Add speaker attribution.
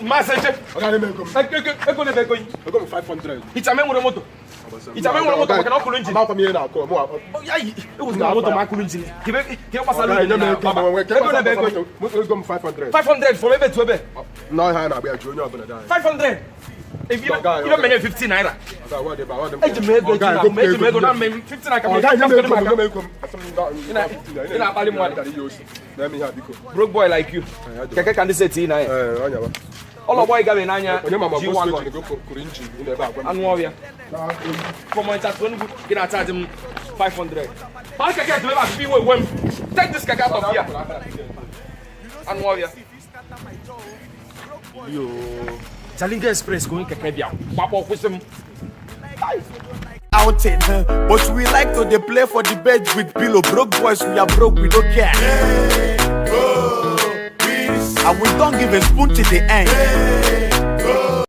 Speaker 1: Maseche.
Speaker 2: Ọ gaghị eme ego m.
Speaker 1: Ego na-ebe ego yi.
Speaker 2: Ego m 500.
Speaker 1: Ichame nwere moto. Ichame nwere moto maka na ọ kụrụ injin.
Speaker 2: Amakwa m ihe na-akụ mụ.
Speaker 1: Ya yi, ewezụga moto ma akụrụ injin. Kebe ke gbasara
Speaker 2: Ọ gaghị
Speaker 1: injin
Speaker 2: enye m
Speaker 1: na
Speaker 2: ego m.
Speaker 1: baba.
Speaker 2: Onwe
Speaker 1: Ego na-ebe ego yi.
Speaker 2: Ego m 500.
Speaker 1: 500 from ebe to ebe.
Speaker 2: N'ọhịa a na-agba ya ji onye ọbụla daa.
Speaker 1: 500. If you ibe menye 15 naira. Eji m ego eji na eji m ego na mme 15 naira ka m
Speaker 2: Ọ gaghị enye m ego m,
Speaker 1: aka.
Speaker 2: nye m ego m. Asị m
Speaker 1: Ị na-akpali mmadụ.
Speaker 2: Ihe osi. Na-eme ihe a biko.
Speaker 1: Broke boy like you. Keke ka ndị seti na ya.
Speaker 2: Ee, ọ nyawa.
Speaker 1: Ọlọgbọ ị gabe n'anya
Speaker 2: Onye ma ma
Speaker 1: ji
Speaker 2: bọs
Speaker 1: wagon.
Speaker 2: ejiri go kụrụ injin ị na-ebe agwa m.
Speaker 1: Anụ ọhịa. From Onitsha to Enugu, gị na-acharge m 500. Park keke to ebe a tupu iwe ewe m. Take this keke out of here. Anụ ọhịa. Yo. Jalingo Express ka onye keke bịa. Gbapụ kwụsị m.
Speaker 3: Outing, huh? But we like to dey play for the bed with pillow. Broke boys, we are broke, we don't care. And we don't give a spoon to the end.